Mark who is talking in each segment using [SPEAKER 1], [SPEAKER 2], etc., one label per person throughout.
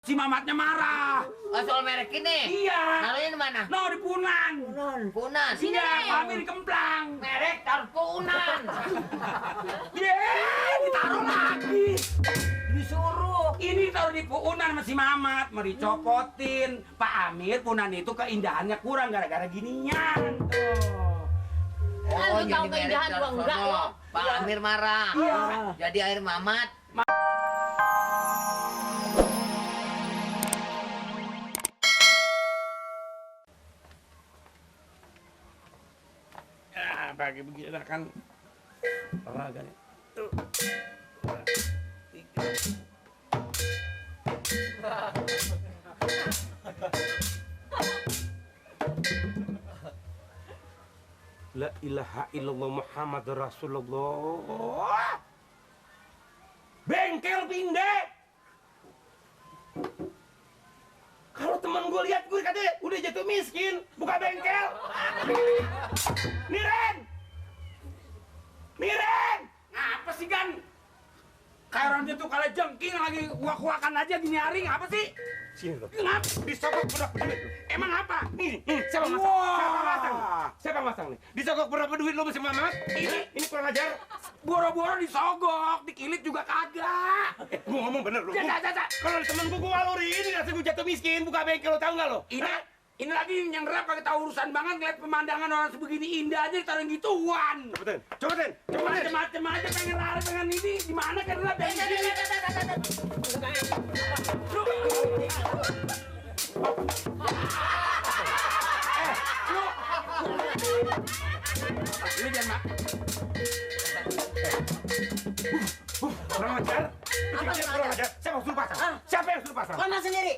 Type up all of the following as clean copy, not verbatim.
[SPEAKER 1] Si Mamatnya marah.
[SPEAKER 2] Oh, soal merek ini?
[SPEAKER 1] Iya.
[SPEAKER 2] Naruhnya di mana?
[SPEAKER 1] No, di Punan.
[SPEAKER 2] Punan.
[SPEAKER 1] Iya, Pak Amir di Kemplang.
[SPEAKER 2] Merek taruh Punan.
[SPEAKER 1] Ditaruh lagi.
[SPEAKER 2] Disuruh.
[SPEAKER 1] Ini taruh di Punan sama si Mamat. Mau dicopotin. Pak Amir, Punan itu keindahannya kurang gara-gara ginian. Tuh.
[SPEAKER 2] Oh,
[SPEAKER 3] Lu tahu keindahan gua enggak lo.
[SPEAKER 2] Pak Amir marah.
[SPEAKER 1] Iya.
[SPEAKER 2] Jadi air Mamat.
[SPEAKER 1] Ya, pagi begini kan olahraga nih. Tuh. La ilaha illallah Muhammad Rasulullah. Bengkel pindah. Kalau teman gue lihat gue katanya udah jatuh miskin, buka bengkel. Miren! Miren! Ngapa sih, Gan? Kayak orang jatuh kalah jengking lagi kuak-kuakan aja gini haring, apa sih? Sini loh. Ngapa? Disogok berapa duit lu? Emang apa? Nih, siapa masang? Siapa masang? Siapa masang nih? Disogok berapa duit lu sama Mamat? Ini kurang ajar. Boro-boro disogok, dikilit juga kagak. Gua ngomong bener lu. Kalau temen gua waluri ini ngasih gua jatuh miskin, buka bengkel, lo tau nggak lo? Ini lagi yang rap kagak tahu urusan banget, ngeliat pemandangan orang sebegini indah aja ditaruh gituan. Coba macem-macem aja pengen lari, pengen ini di mana kan rap yang ini. Lu jangan mak. Kurang ajar. Kurang ajar. Siapa yang suruh pasang? Siapa yang suruh pasang?
[SPEAKER 3] Mama sendiri.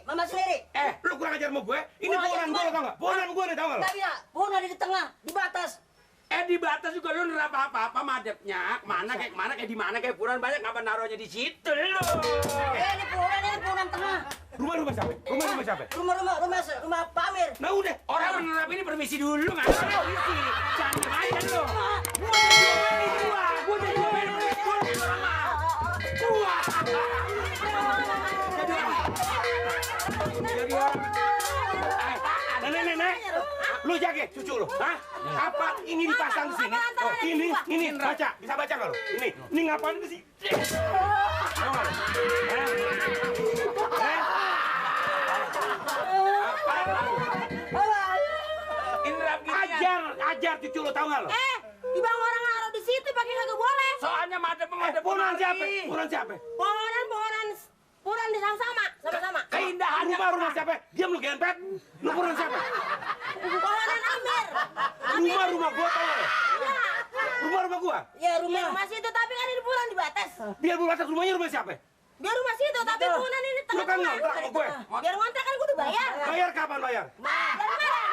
[SPEAKER 1] Lu kurang ajar sama gue. Ini pohonan gue, tau nggak? Pohonan gue nih, tau nggak lo?
[SPEAKER 3] Nggak bisa. Pohon di tengah, di batas.
[SPEAKER 1] Di batas juga lu nerap apa-apa madepnya. Kayak di mana kayak puran banyak, ngapa naruhnya di situ lu?
[SPEAKER 3] Ini pohonan tengah.
[SPEAKER 1] Rumah siapa? Rumah siapa?
[SPEAKER 3] Rumah Pak Amir.
[SPEAKER 1] Nah udah, orang menerap ini permisi dulu, nggak ada permisi. Jangan main lu. Gua jadi main Nenek, lu jaga cucu lu, hah? Apa ini dipasang di sini? Oh, ini baca, bisa baca nggak lu? Ini ngapain di sini? Ajar cucu lu, tahu nggak lu?
[SPEAKER 3] Di bang orang naruh di situ pakai kagak boleh.
[SPEAKER 1] Soalnya madep pohonan siapa?
[SPEAKER 3] Pohonan di sama-sama.
[SPEAKER 1] Keindahan rumah siapa? Diam lu gempet. Lu pohonan siapa?
[SPEAKER 3] Pohonan Amir.
[SPEAKER 1] Rumah gua tahu nggak? Rumah gua?
[SPEAKER 3] Ya rumah situ tapi kan ini pohonan di batas.
[SPEAKER 1] Biar lu batas rumahnya rumah siapa?
[SPEAKER 3] Dia rumah situ tapi pohonan ini
[SPEAKER 1] Lu kan ngontrak sama gue.
[SPEAKER 3] Biar ngontrak kan gue udah bayar.
[SPEAKER 1] Bayar kapan bayar?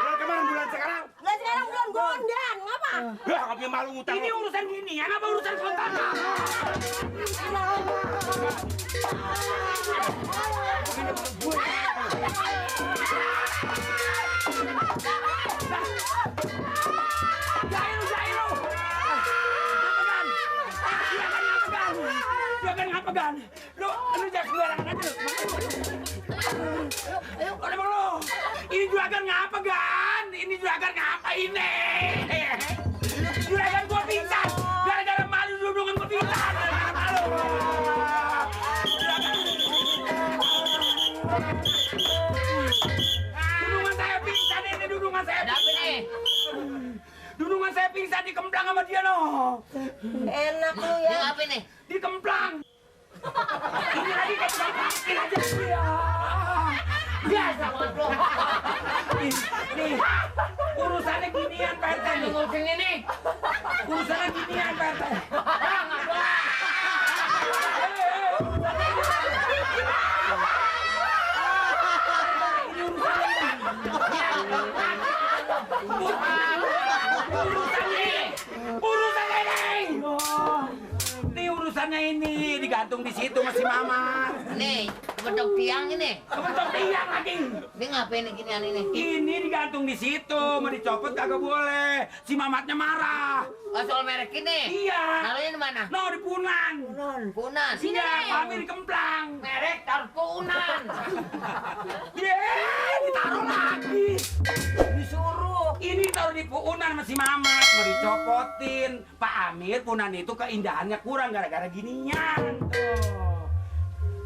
[SPEAKER 1] Bulan kemarin, bulan sekarang?
[SPEAKER 3] Bulan sekarang bulan gondan, ngapa?
[SPEAKER 1] Ya, nggak punya malu ngutang. Ini urusan gini ya, apa urusan kontrakan? Jairu! Jangan ngapa gan? Lu jangan sembarangan aja lu. Emang lu, ini juragan ngapa gan? Ini juragan ngapa ini? Juragan gua pingsan, gara-gara malu dudungan gua pingsan, gara-gara malu. Dudungan saya pingsan ini, dudungan saya.
[SPEAKER 2] Ada apa nih?
[SPEAKER 1] Dudungan saya pingsan di Kemplang sama dia no.
[SPEAKER 3] Enak lu ya.
[SPEAKER 2] Ini apa nih?
[SPEAKER 1] Di Kemplang. Ini lagi kayak sakit aja dia.
[SPEAKER 2] Biasa banget lo.
[SPEAKER 1] Nih, urusannya ginian Pak RT.
[SPEAKER 2] Ngurusin ini.
[SPEAKER 1] Urusannya ginian Pak RT. Urusan ini. Nih urusannya ini digantung di situ masih Mamat.
[SPEAKER 2] Nih, kebetok tiang ini.
[SPEAKER 1] Kebetul tiang lagi.
[SPEAKER 2] Ini ngapain ginian ini?
[SPEAKER 1] Ini digantung di situ, mau dicopot kagak boleh. Si Mamatnya marah.
[SPEAKER 2] Oh, soal merek ini?
[SPEAKER 1] Iya.
[SPEAKER 2] Naruhnya di mana?
[SPEAKER 1] No, di Punan.
[SPEAKER 2] Punan.
[SPEAKER 1] Iya, Pamir di Kemplang.
[SPEAKER 2] Merek taruh Punan.
[SPEAKER 1] Ditaruh lagi.
[SPEAKER 2] Disuruh.
[SPEAKER 1] Ini taruh di Punan masih Mamat, mau dicopotin. Pak Amir, Punan itu keindahannya kurang gara-gara ginian. Tuh.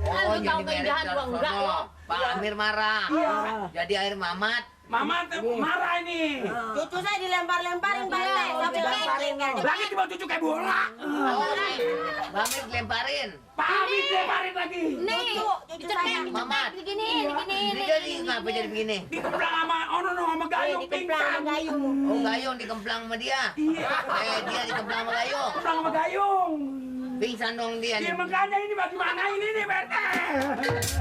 [SPEAKER 2] Oh,
[SPEAKER 4] Lu tahu keindahan gua enggak lo.
[SPEAKER 2] Pak Amir marah.
[SPEAKER 1] Iya.
[SPEAKER 2] Jadi air Mamat.
[SPEAKER 1] Mamat marah ini.
[SPEAKER 3] Cucu saya dilempar-lemparin Pak RT sampai kecing.
[SPEAKER 1] Lagi dibawa cucu kayak bola.
[SPEAKER 2] Oh, Pak Amir dilemparin.
[SPEAKER 1] Pak Amir lemparin lagi.
[SPEAKER 4] Nih,
[SPEAKER 3] Cucu saya.
[SPEAKER 2] Mamat.
[SPEAKER 4] begini.
[SPEAKER 2] Ini jadi ngapa jadi begini?
[SPEAKER 1] Di Kemplang sama sama Gayung
[SPEAKER 3] Dikemplang sama
[SPEAKER 1] pingsan.
[SPEAKER 3] Gayung.
[SPEAKER 2] Oh, Gayung dikemplang sama dia.
[SPEAKER 1] Iya.
[SPEAKER 2] Dia dikemplang sama Gayung.
[SPEAKER 1] Kemplang sama Gayung.
[SPEAKER 2] Pingsan dong dia.
[SPEAKER 1] Iya makanya ini bagaimana ini nih Pak RT.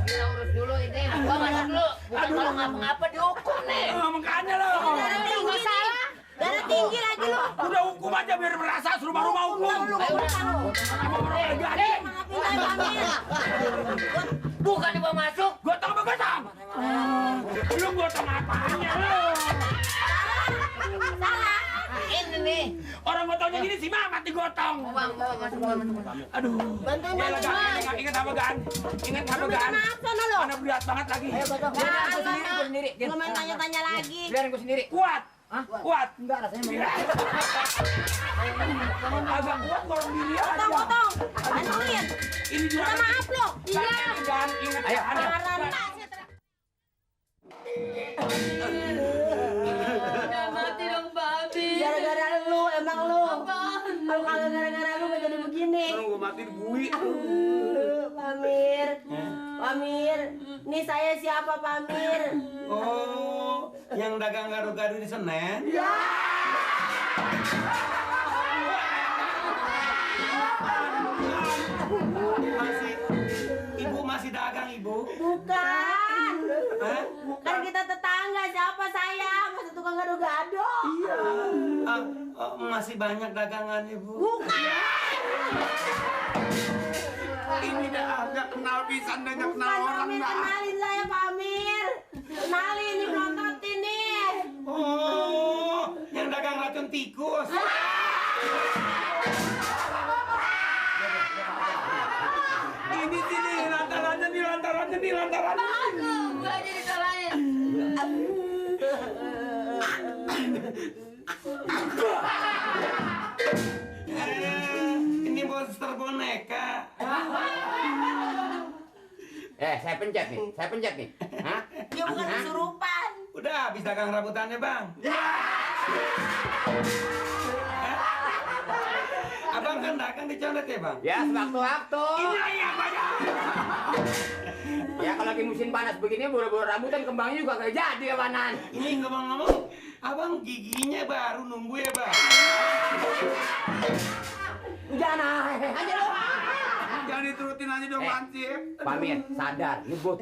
[SPEAKER 2] Kita urus dulu ini. Gua masuk dulu. Bukan kalau ngapa-ngapa dihukum nih.
[SPEAKER 1] Makanya loh.
[SPEAKER 3] Darah tinggi salah. Darah tinggi lagi lo.
[SPEAKER 1] Udah hukum aja biar merasa suruh rumah hukum.
[SPEAKER 2] Ayo udah.
[SPEAKER 1] Sama orang jadi.
[SPEAKER 3] Maafin saya Pak Amir.
[SPEAKER 2] Bukan dibawa masuk.
[SPEAKER 1] Gotong apa gotong? Lu gotong apanya lu?
[SPEAKER 3] Salah.
[SPEAKER 2] Ini nih.
[SPEAKER 1] Orang gotongnya gini si Mamat digotong.
[SPEAKER 2] Bang, bawa masuk.
[SPEAKER 1] Aduh.
[SPEAKER 3] Bantuin
[SPEAKER 1] Ya,
[SPEAKER 3] bantuin
[SPEAKER 1] Gan.
[SPEAKER 3] Mas.
[SPEAKER 1] Ingat apa Gan? Ingat apa
[SPEAKER 3] Minta
[SPEAKER 1] Gan?
[SPEAKER 3] maaf sana lo.
[SPEAKER 1] Mana berat banget lagi.
[SPEAKER 3] Lu main tanya-tanya lagi.
[SPEAKER 5] Biarin gue sendiri.
[SPEAKER 1] Kuat. Kuat.
[SPEAKER 5] Enggak, rasanya mau.
[SPEAKER 1] Agak kuat kalau diri aja.
[SPEAKER 3] Potong. Bantuin.
[SPEAKER 1] Ini juga.
[SPEAKER 3] Minta maaf lo.
[SPEAKER 1] Iya. Gan, ingat
[SPEAKER 5] Ayo,
[SPEAKER 1] Gan.
[SPEAKER 3] Marah.
[SPEAKER 4] Mati dong, Babi.
[SPEAKER 3] Gara-gara lu, emang lu. Kalau kagak gara-gara lu gak jadi begini.
[SPEAKER 1] Kalau gua mati dibui.
[SPEAKER 3] Pamir. Pamir. Nih saya siapa Pamir?
[SPEAKER 6] Oh, yang dagang gado-gado di Senen? Ibu masih dagang, Ibu?
[SPEAKER 3] Bukan.
[SPEAKER 6] Hah?
[SPEAKER 3] Kan kita tetangga, siapa saya? Masa tukang gado-gado?
[SPEAKER 6] Iya. Masih banyak dagangan, Ibu.
[SPEAKER 3] Bukan.
[SPEAKER 1] Ini dah agak kenal pisan dan kenal
[SPEAKER 3] Bukan
[SPEAKER 1] orang
[SPEAKER 3] Pamir,
[SPEAKER 1] dah.
[SPEAKER 3] kenalin saya Pamir. Kenalin, ini pelontot ini.
[SPEAKER 6] Oh, yang dagang racun tikus.
[SPEAKER 1] Ini sini lantarannya nih.
[SPEAKER 4] Gua aja disalahin.
[SPEAKER 6] Ini monster boneka.
[SPEAKER 5] Saya pencet nih. Hah?
[SPEAKER 3] Dia bukan kesurupan.
[SPEAKER 6] Udah habis dagang rambutannya, Bang. Abang kan dagang di Condet ya, Bang?
[SPEAKER 5] Ya, sewaktu-waktu.
[SPEAKER 1] Ini lagi apa ya?
[SPEAKER 5] Ya, kalau lagi musim panas begini, buru-buru rambutan kembangnya juga kayak jadi kawanan.
[SPEAKER 6] Ini ngomong-ngomong, abang giginya baru nunggu ya, Bang?
[SPEAKER 5] Jangan aja lo.
[SPEAKER 1] Jangan diturutin aja dong, Lancip.
[SPEAKER 5] Pamir, sadar, nyebut.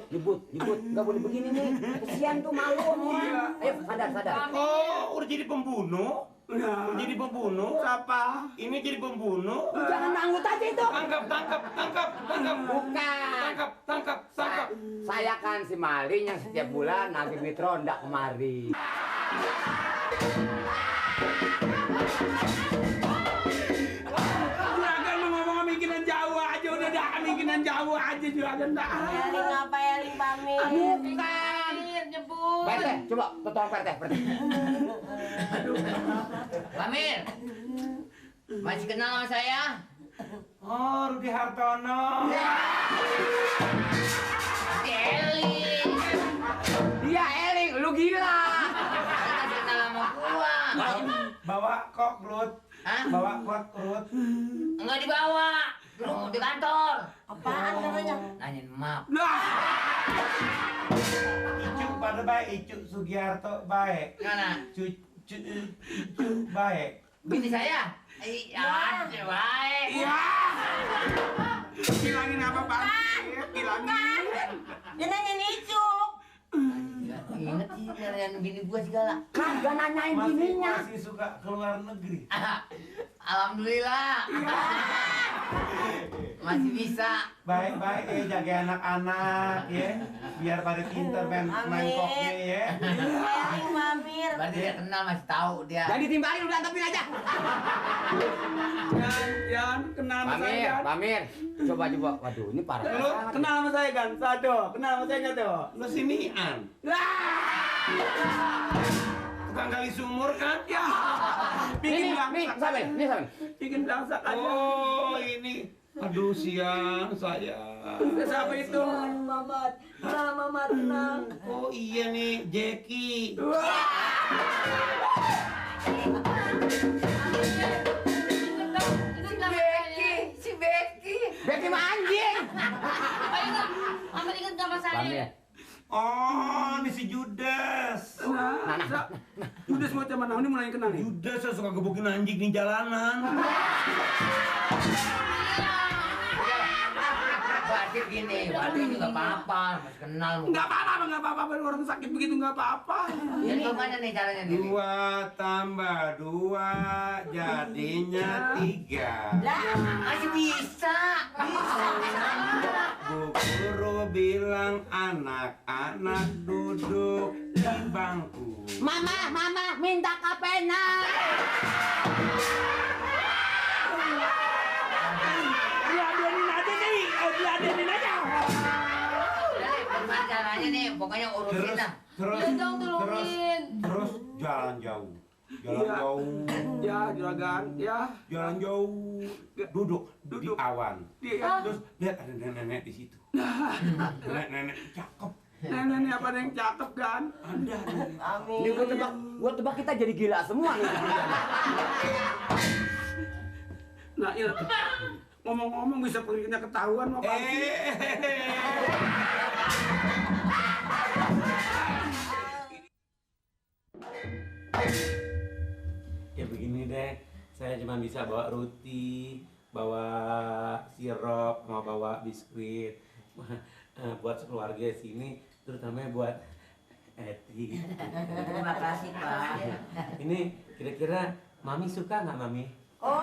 [SPEAKER 5] Nggak boleh begini nih. Kesian tuh malu sama orang. Ayo, sadar.
[SPEAKER 6] Oh, udah jadi pembunuh? Udah jadi pembunuh?
[SPEAKER 1] Siapa?
[SPEAKER 6] Ini jadi pembunuh?
[SPEAKER 5] Jangan nanggut aja itu.
[SPEAKER 6] Tangkap.
[SPEAKER 5] Bukan.
[SPEAKER 6] Tangkap.
[SPEAKER 5] Saya kan si maling yang setiap bulan nagih duit ronda kemari.
[SPEAKER 1] Juragan mau ngomong mikiran jauh aja, udah dah mikiran jauh aja Juragan dah.
[SPEAKER 3] Eling apa Eling Pamir?
[SPEAKER 5] Bukan.
[SPEAKER 4] Nyebut.
[SPEAKER 5] Perte, coba tolong Perte.
[SPEAKER 2] Pamir. Masih kenal sama saya?
[SPEAKER 6] Oh, Rudi Hartono.
[SPEAKER 2] Eling.
[SPEAKER 5] Dia Eling, lu gila.
[SPEAKER 2] Masih kenal sama gua.
[SPEAKER 6] Bawa kok, Rut.
[SPEAKER 2] Hah?
[SPEAKER 6] Bawa kok, Rut.
[SPEAKER 2] Enggak dibawa. Lu di kantor.
[SPEAKER 3] Apaan namanya?
[SPEAKER 2] Nanyain maaf.
[SPEAKER 1] Nah,
[SPEAKER 6] Icuk pada baik, Icuk Sugiarto baik.
[SPEAKER 2] Mana?
[SPEAKER 6] Icuk baik.
[SPEAKER 2] Bini saya? Iya, baik.
[SPEAKER 1] iya. Bilangin apa Pak? Bilangin.
[SPEAKER 3] Dia nanyain Icuk.
[SPEAKER 2] Ingat sih kalian bini gua segala.
[SPEAKER 5] Kagak nanyain bininya.
[SPEAKER 6] Masih suka keluar negeri.
[SPEAKER 2] Alhamdulillah. masih bisa.
[SPEAKER 6] Baik-baik jaga anak-anak ya. Biar pada pintar main koknya ya.
[SPEAKER 3] Sayang Mamir.
[SPEAKER 2] Berarti dia kenal masih tahu dia.
[SPEAKER 5] Jadi timbalin udah antepin aja.
[SPEAKER 1] Yan, kenal sama saya
[SPEAKER 5] Pamir,
[SPEAKER 1] Gan.
[SPEAKER 5] Pamir. Coba. Waduh, ini parah.
[SPEAKER 1] Lu kenal sama saya Gan? Satu, kenal sama saya nggak tuh?
[SPEAKER 6] Lu sinian. Tukang gali sumur kan?
[SPEAKER 1] Ya, bikin belangsak.
[SPEAKER 5] Ini siapa?
[SPEAKER 1] Bikin belangsak aja.
[SPEAKER 6] Oh, ini. Aduh, siang saya.
[SPEAKER 1] Siapa itu?
[SPEAKER 3] Mamat. Mamat tenang.
[SPEAKER 6] Oh iya nih, Jackie.
[SPEAKER 2] Si Becky.
[SPEAKER 5] Becky mah anjing.
[SPEAKER 4] Amat ingat nama saya.
[SPEAKER 5] Pamir.
[SPEAKER 6] Oh, ini si Judas.
[SPEAKER 1] Udah semua teman ini mulai kenal nih.
[SPEAKER 6] Judas yang suka gebukin anjing di jalanan.
[SPEAKER 2] Berarti gini, berarti juga apa-apa, masih kenal.
[SPEAKER 1] Nggak apa-apa, orang sakit begitu nggak apa-apa.
[SPEAKER 2] Jadi gimana nih caranya nih?
[SPEAKER 6] 2 tambah 2 jadinya 3.
[SPEAKER 2] Masih bisa.
[SPEAKER 6] Bu guru bilang anak-anak duduk di bangku.
[SPEAKER 5] Mama, minta kapena.
[SPEAKER 1] Diadenin aja nih, diadenin aja.
[SPEAKER 2] Udah deh, gimana caranya nih? Pokoknya urusin lah.
[SPEAKER 6] Terus,
[SPEAKER 4] Ya dong, tolongin.
[SPEAKER 6] terus jalan jauh. Jalan
[SPEAKER 1] Iya.
[SPEAKER 6] jauh.
[SPEAKER 1] Ya, juragan, ya.
[SPEAKER 6] Jalan jauh. Duduk di awan.
[SPEAKER 1] Dia,
[SPEAKER 6] Terus lihat ada nenek-nenek di situ. Nenek-nenek cakep.
[SPEAKER 1] nenek apa yang cakep kan?
[SPEAKER 6] Ada.
[SPEAKER 5] Ini gua tebak kita jadi gila semua nih.
[SPEAKER 1] Nah, iya. Ngomong-ngomong bisa perginya ketahuan mau
[SPEAKER 6] Ya begini deh, saya cuma bisa bawa roti, bawa sirup, sama bawa biskuit buat sekeluarga sini, terutama buat Eti.
[SPEAKER 3] Terima kasih Pak.
[SPEAKER 6] Ini kira-kira Mami suka nggak Mami?
[SPEAKER 3] Oh.